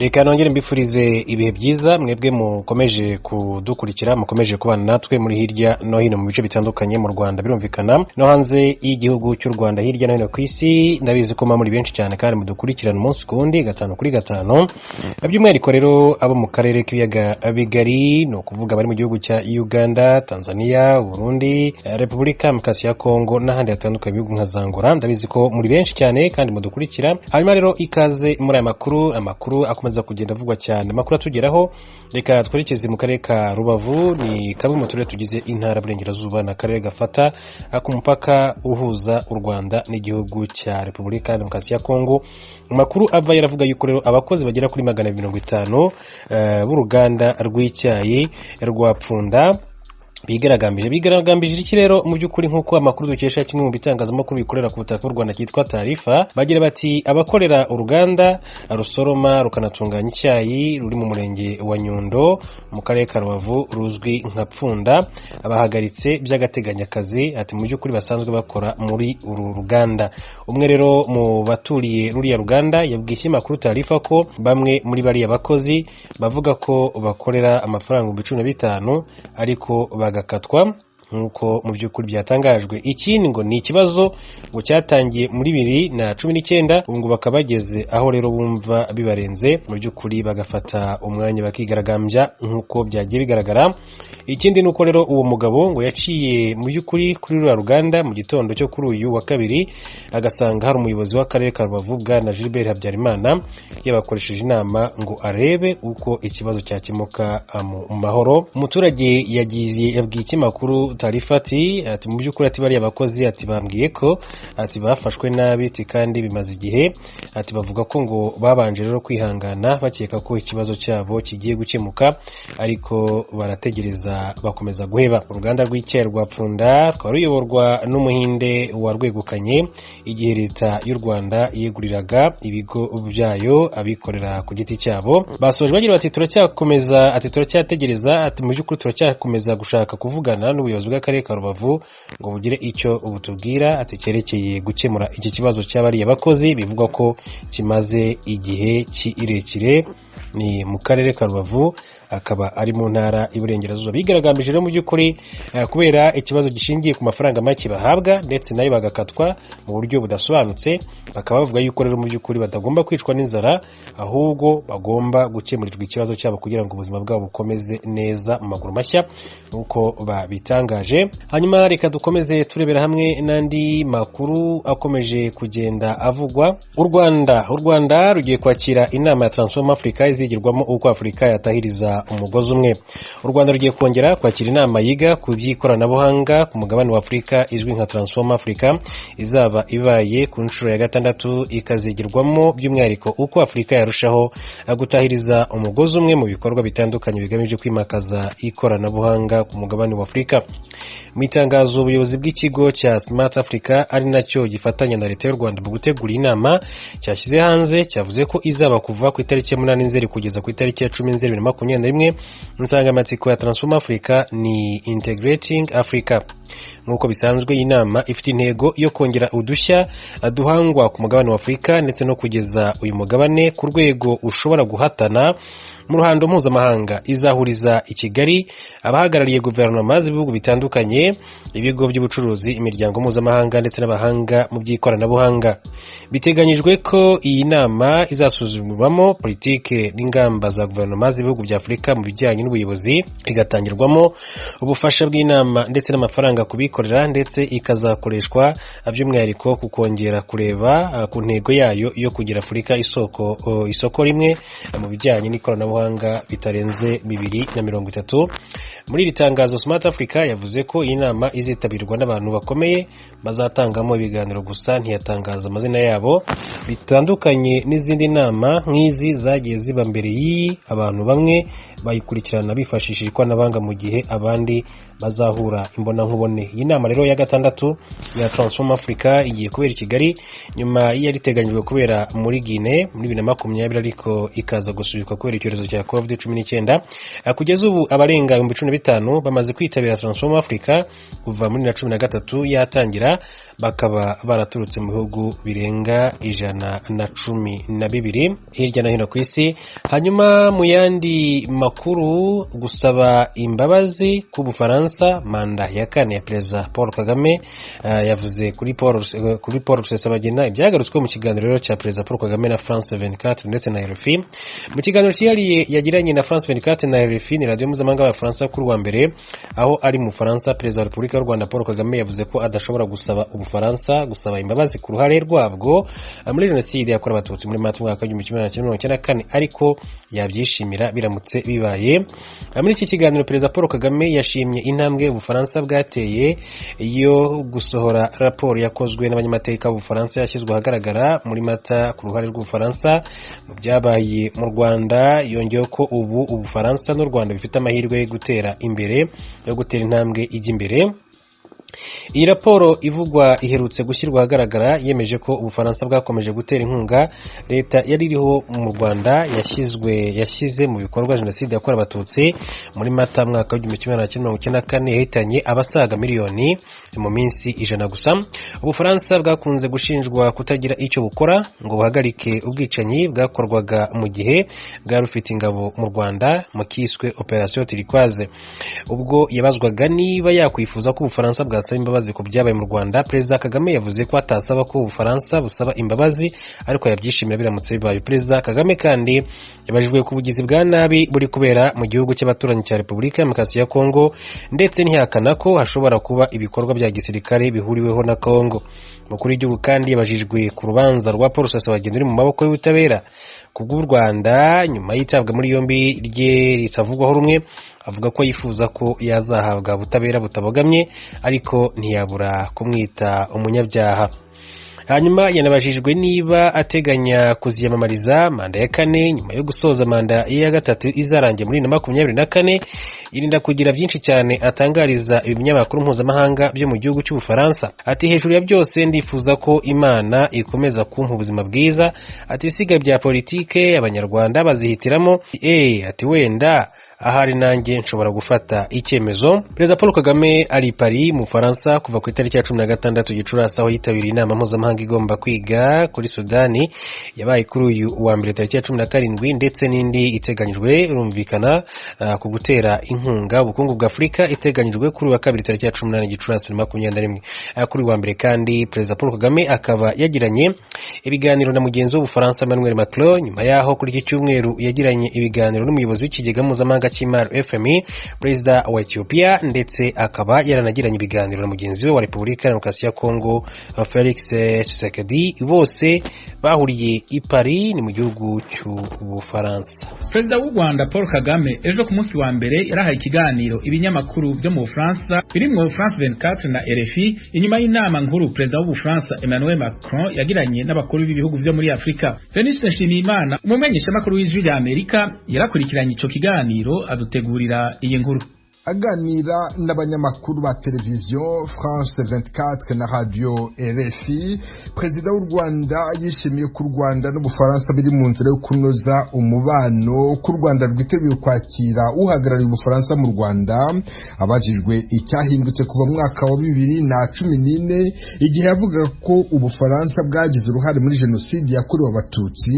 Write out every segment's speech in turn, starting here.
Reka nongere mbifurize ibihe byiza mwebwe mukomeje kudukurikira, mukomeje kubana natwe muri hirya no hino mu bice bitandukanye mu Rwanda, birumvikana no hanze y'igihugu cy'u Rwanda, hirya no hino ku isi. Ndabizi ko muba muri benshi cyane kandi mudukurikirana umunsi ku wundi, gatanu kuri gatanu. By'umwihariko rero abo mu karere k'ibiyaga bigari, ni ukuvuga bari mu gihugu cya Uganda, Tanzania, Burundi, Repubulika Demokarasi ya Kongo n'ahandi hatandukanye, ibihugu nka za Angola. Ndabizi ko muri benshi cyane kandi mudukurikira. Hanyuma rero ikaze muri aya makuru, amakuru akomeza kugenda avugwa cyane, amakuru atugeraho. Reka twerekeze mu karere ka Rubavu, ni kamwe mu turere tugize intara Burengerazuba, ni akarere gafata ku mupaka uhuza u Rwanda n'igihugu cya Repubulika ya Demokarasi ya Kongo. Amakuru ava yaravuga yuko rero abakozi bagera kuri 250 b'uruganda rw'icyayi rwa Pfunda bigaragambije. Bigaragambije iki rero? Mu by'ukuri, nk'uko amakuru dukesha kimwe mu bitangazamakuru bikorera ku butaka bw'u Rwanda cyitwa Taarifa, bagira bati abakorera uruganda rusoroma rukanatunganya icyayi ruri mu murenge wa Nyundo mu karere ka Rubavu, ruzwi nka Pfunda, bahagaritse by'agateganyo akazi, ati mu by'ukuri basanzwe bakora muri uru ruganda. Umwe rero mu baturiye ruriya ruganda yabwiye ikinyamakuru Taarifa ko bamwe muri bariya bakozi bavuga ko bakorera amafaranga 15,000 ariko bagakatwa, nk'uko mu by'ukuri byatangajwe. Ikindi ngo ni ikibazo ngo cyatangiye muri 2019, ubu ngo bakaba bageze aho rero bumva bibarenze, mu by'ukuri bagafata umwanya bakigaragambya nk'uko byagiye bigaragara. Ikindi ni uko rero uwo mugabo ngo yaciye mu by'ukuri kuri ruriya ruganda mu gitondo cyo kuri uyu wa kabiri, agasanga hari umuyobozi w'akarere ka Rubavu, Bwana Gilbert Habyarimana, yabakoresheje inama ngo arebe uko ikibazo cyakemuka mu mahoro. Umuturage yagize yabwiye ikinyamakuru Taarifa ati mu by'ukuri, ati bariya bakozi, ati bambwiye ko, ati bafashwe nabi, ati kandi bimaze igihe, ati bavuga ko ngo babanje rero kwihangana bakeka ko ikibazo cyabo kigiye gukemuka, ariko barategereza bakomeza guheba. Uruganda rw'icyayi rwa Pfunda rukaba ruyoborwa n'Umuhinde warwegukanye igihe Leta y'u Rwanda yeguriraga ibigo byayo abikorera ku giti cyabo. Basoje bagira bati turacyakomeza, ati turacyategereza, ati mu by'ukuri turacyakomeza gushaka kuvugana n'ubuyobozi bw'akarere ka Rubavu ngo bugire icyo butubwira, ati cyerekeye gukemura iki kibazo cy'abariya bakozi bivugwa ko kimaze igihe kirekire. Ni mu karere ka Rubavu, akaba ari mu ntara y'Iburengerazuba. Bigaragambije rero mu by'ukuri kubera ikibazo gishingiye ku mafaranga make bahabwa, ndetse nayo bagakatwa mu buryo budasobanutse. Bakaba bavuga yuko rero mu by'ukuri batagomba kwicwa n'inzara, ahubwo bagomba gukemurirwa ikibazo cyabo kugira ngo ubuzima bwabo bukomeze neza mu maguru mashya, nk'uko babitangaje. Hanyuma reka dukomeze turebera hamwe n'andi makuru akomeje kugenda avugwa. U Rwanda rugiye kwakira inama ya Transform Africa izigirwamo uko Afurika yatahiriza umugozi umwe. U Rwanda rugiye kongera kwakira inama yiga ku by'ikoranabuhanga ku mugabane wa Afurika izwi nka Transform Africa, izaba ibaye ku nshuro ya gatandatu, ikazigirwamo by'umwihariko uko Afurika yarushaho gutahiriza umugozi umwe mu bikorwa bitandukanye bigamije kwimakaza ikoranabuhanga ku mugabane wa Afurika. Mu itangazo ubuyobozi bw'ikigo cya Smart Africa, ari nacyo gifatanya na Leta y'u Rwanda mu gutegura inama, cyashyize hanze, cyavuze ko izaba kuva ku itariki ya 8 Nzeri kugeza ku itariki ya 10 Nzeri 2021. Insanganyamatsiko ya Transform Africa ni "Integrating Africa". Nk'uko bisanzwe, iyi nama ifite intego yo kongera udushya duhangwa ku mugabane wa Afurika ndetse no kugeza uyu mugabane ku rwego ushobora guhatana mu ruhando mpuzamahanga. Izahuriza i Kigali abahagarariye guverinoma z'ibihugu bitandukanye, ibigo by'ubucuruzi, imiryango mpuzamahanga ndetse n'abahanga mu by'ikoranabuhanga. Biteganyijwe ko iyi nama izasuzumirwamo politike n'ingamba za guverinoma z'ibihugu bya Afurika mu bijyanye n'ubuyobozi, igatangirwamo ubufasha bw'inama ndetse n'amafaranga ku bikorera, ndetse ikazakoreshwa by'umwihariko ku kongera kureba ku ntego yayo yo kugira Afurika isoko isoko rimwe mu bijyanye n'ikoranabuhanga bitarenze 2030. Muri iri tangazo, Smart Africa yavuze ko iyi nama izitabirwa n'abantu bakomeye bazatangamo ibiganiro, gusa ntiyatangaza amazina yabo. Bitandukanye n'izindi nama nk'izi zagiye ziba mbere y'iyi, abantu bamwe bayikurikirana bifashishije ikoranabuhanga mu gihe abandi bazahura imbonankubone. Iyi nama rero ya gatandatu ya Transform Africa igiye kubera i Kigali nyuma y'iyari iteganyijwe kubera muri Guinea muri 2020, ariko ikaza gusubikwa kubera icyorezo cya COVID-19. Kugeza ubu abarenga 15,000. 5 bamaze kwitabira Transform Africa kuva muri 2013 yatangira, bakaba baraturutse mu bihugu birenga 112 hirya no hino ku isi. Hanyuma mu yandi makuru, gusaba imbabazi ku Bufaransa, manda ya kane ya Perezida Paul Kagame, yavuze kuri Paul Rusesabagina, ibyagarutswe mu kiganiro rero cya Perezida Paul Kagame na France 24 ndetse na RFI. Mu kiganiro cyihariye yagiranye na France 24 na RFI, ni radiyo mpuzamahanga y'Abafaransa, kuri wa mbere aho ari mu Bufaransa, Perezida wa Repubulika y'u Rwanda Paul Kagame yavuze ko adashobora gusaba Ubufaransa gusaba imbabazi ku ruhare rwabwo muri jenoside yakorewe Abatutsi muri Mata umwaka w'1994, ariko yabyishimira biramutse bibaye. Muri iki kiganiro Perezida Paul Kagame yashimye intambwe Ubufaransa bwateye yo gusohora raporo yakozwe n'abanyamateka b'Ubufaransa yashyizwe ahagaragara muri Mata ku ruhare rw'Ubufaransa mu byabaye mu Rwanda. Yongeyeho ko ubu Ubufaransa n'u Rwanda bifite amahirwe yo gutera imbere, yo gutera intambwe ijya imbere. Iyi raporo ivugwa iherutse gushyirwa ahagaragara yemeje ko Ubufaransa bwakomeje gutera inkunga leta yari iriho mu Rwanda yashyizwe yashyize mu bikorwa jenoside yakorewe Abatutsi muri Mata mwaka w'1994, yahitanye abasaga miliyoni mu minsi 100 gusa. Ubufaransa bwakunze gushinjwa kutagira icyo bukora ngo buhagarike ubwicanyi bwakorwaga mu gihe bwari bufite ingabo mu Rwanda mu kiswe Opération Turquoise. Ubwo yabazwaga niba yakwifuza ko Ubufaransa bwasaba imbabazi ku byabaye mu Rwanda, Perezida Kagame yavuze ko atasaba ko Ubufaransa busaba imbabazi, ariko yabyishimira biramutse bibaye. Perezida Kagame kandi yabajijwe ku bugizi bwa nabi buri kubera mu gihugu cy'abaturanyi cya Repubulika ya Demokarasi ya Kongo, ndetse ntihakana ko hashobora kuba ibikorwa bya gisirikare bihuriweho na Kongo. Umukuru w'igihugu kandi yabajijwe ku rubanza rwa Paul Rusesabagina uri mu maboko y'ubutabera ku bw'u Rwanda nyuma y'itabwa muri yombi rye ritavugwaho rumwe, avuga ko yifuza ko yazahabwa ubutabera butabogamye, ariko ntiyabura kumwita umunyabyaha. Hanyuma yanabajijwe niba ateganya kuziyamamariza manda ya kane nyuma yo gusoza manda ye ya gatatu izarangira muri 2024, yirinda kugira byinshi cyane atangariza ibinyamakuru mpuzamahanga byo mu gihugu cy'Ubufaransa. Ati: "Hejuru ya byose ndifuza ko Imana ikomeza kumpa ubuzima bwiza." Ati: "Ibisigaye bya politike Abanyarwanda bazihitiramo." Ati: "Wenda ahari nanjye nshobora gufata icyemezo." Perezida Paul Kagame ari i Paris mu Bufaransa kuva ku itariki ya 16 Gicurasi, aho yitabiriye inama mpuzamahanga igomba kwiga kuri Sudani yabaye kuri uyu wa mbere tariki ya 17, ndetse n'indi iteganyijwe irumvikana ku gutera inkunga ubukungu bwa Afurika iteganyijwe kuri uyu wa kabiri tariki ya 18 Gicurasi 2021. Kuri uyu wa mbere kandi Perezida Paul Kagame akaba yagiranye ibiganiro na mugenzi w'Ubufaransa Emmanuel Macron, nyuma yaho kuri iki cyumweru yagiranye ibiganiro n'umuyobozi w'ikigega mpuzamahanga cy'imari FMI, Perezida wa Ethiopia, ndetse akaba yaranagiranye ibiganiro na mugenzi we wa Repubulika ya Demokarasi ya Kongo Felix Tshisekedi. Bose bahuriye i Paris, ni mu gihugu cy'Ubufaransa. Perezida w'u Rwanda Paul Kagame ejo ku munsi wa mbere yarahaye ikiganiro ibinyamakuru byo mu Bufaransa birimwo France 24 na RFI, inyuma y'inama nkuru Perezida w'Ubufaransa Emmanuel Macron yagiranye n'abakuru b'ibihugu byo muri Afurika. Venuste Nshimiyimana, umumenyeshamakuru w'Ijwi rya Amerika, yarakurikiranye ico kiganiro adutegurira iyi nkuru. Aganira n'abanyamakuru ba televiziyo France 24 na radio RFI, Perezida w'u Rwanda yishimiye ko u Rwanda n'Ubufaransa biri mu nzira yo kunoza umubano, ko u Rwanda rwiteguye kwakira uhagarariye Ubufaransa mu Rwanda. Abajijwe icyahindutse kuva mu mwaka wa 2014, igihe yavugaga ko Ubufaransa bwagize uruhare muri jenoside yakorewe Abatutsi,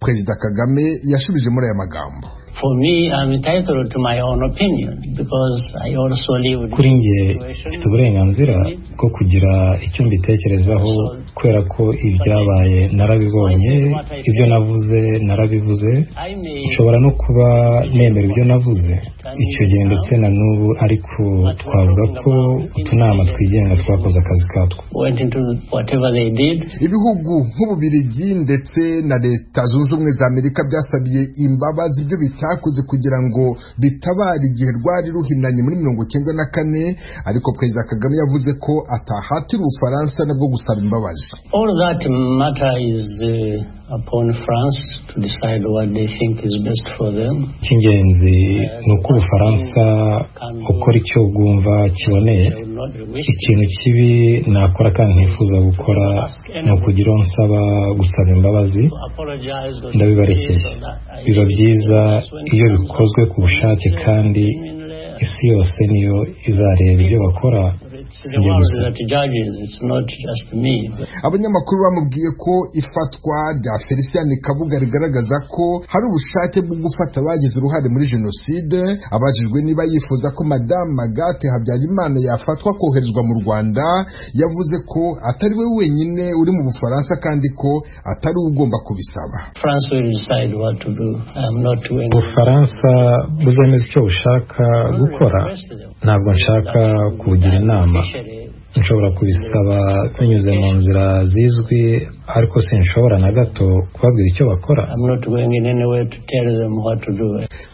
Perezida Kagame yashubije muri aya magambo: For me, I'm entitled to my own opinion because I also lived. Kuri njye mfite uburenganzira bwo kugira icyo mbitekerezaho kubera ko ibyabaye narabibonye, ibyo navuze narabivuze. Nshobora no kuba nemera ibyo navuze icyo gihe ndetse na n'ubu, ariko twavuga ko utunama twigenga twakoze akazi katwo. Went into whatever they did. Ibihugu nk'Ububirigi ndetse na Leta Zunze Ubumwe za Amerika byasabiye imbabazi ibyo bitakoze kugira ngo bitabare igihe rwari ruhinanye muri 94, ariko Perezida Kagame yavuze ko atahatira Ubufaransa nabwo gusaba imbabazi. All that matter is upon France to decide what they think is best for them. Icy'ingenzi ni uko Ubufaransa ukora icyo bwumva kiboneye. Ikintu kibi nakora kandi ntifuza gukora ni ukugira uwo nsaba gusaba imbabazi. Ndabibarekeye. Biba byiza iyo bikozwe ku bushake kandi Isi yose niyo izareba ibyo bakora. Abanyamakuru bamubwiye ko ifatwa rya Felicien Kabuga rigaragaza ko hari ubushake bwo gufata abagize uruhare muri jenoside. Abajijwe niba yifuza ko Madame Agathe Habyarimana yafatwa koherezwa mu Rwanda, yavuze ko atari we wenyine uri mu Bufaransa kandi ko atari we ugomba kubisaba. Ubufaransa buzemeza icyo bushaka gukora, ntabwo nshaka kubugira inama. Nshobora kubisaba binyuze mu nzira zizwi, ariko sinshobora na gato kubabwira icyo bakora.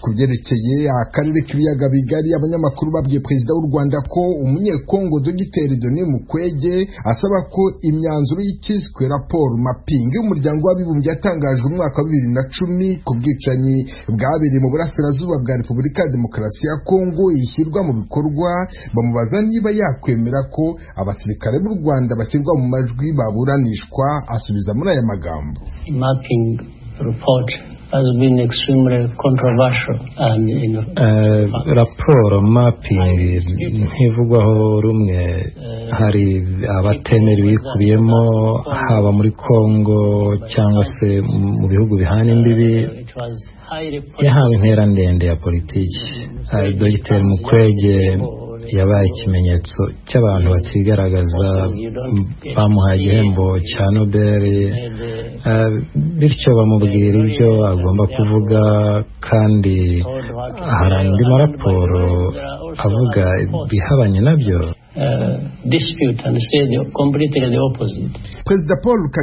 Ku byerekeye akarere k'ibiyaga bigari, abanyamakuru babwiye perezida w'u Rwanda ko umunyekongo Dogiteri Denis Mukwege asaba ko imyanzuro y'ikiswe raporo mapping y'umuryango w'abibumbye yatangajwe mu mwaka wa 2010 ku bwicanyi bwabereye mu burasirazuba bwa Repubulika ya Demokarasi ya Kongo ishyirwa mu bikorwa. Bamubaza niba yakwemera ko abasirikare b'u Rwanda bashyirwa mu majwi baburanishwa, asubiza muri aya magambo: Mapping report has been extremely controversial and Raporo mapping ntivugwaho rumwe. Hari abatemera ibiyikubiyemo, haba muri Kongo cyangwa se mu bihugu bihana imbibi. Yahawe intera ndende ya politiki. Dogiteri Mukwege yabaye ikimenyetso cy'abantu batigaragaza, bamuhaye igihembo cya Nobel, bityo bamubwira ibyo agomba kuvuga. Kandi hari andi maraporo avuga ibihabanye nabyo. Perezida Paul